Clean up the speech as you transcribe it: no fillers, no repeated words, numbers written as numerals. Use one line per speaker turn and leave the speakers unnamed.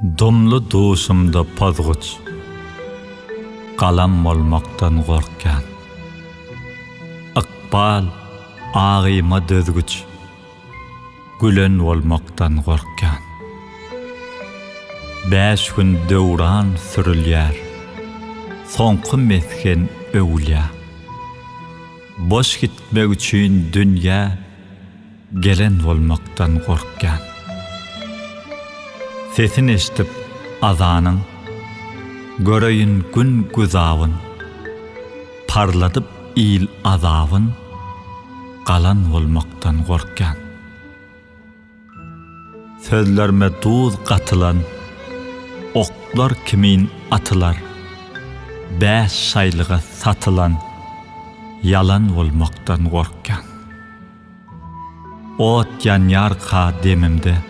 Dumly duşumda pozguç, Galam bolmakdan gorkýan. Ykbal agyma dözgüç, Gülen bolmakdan gorkýan. Bäş gün döwran sürülýär, Soňky mesgen öwülýä. Boş gitmek üçin dünýä gelen bolmakdan gorkýan. Sesin eşdip azanyň, göreýin gün güzabyn, Parladyp il azabyn, galan bolmakdan gorkýan. Sözlerime duz gatylan, oklar kimin atylar, Bäş şaýlyga satylan, ýalan bolmakdan gorkýan. Ot ýanýarka demimde.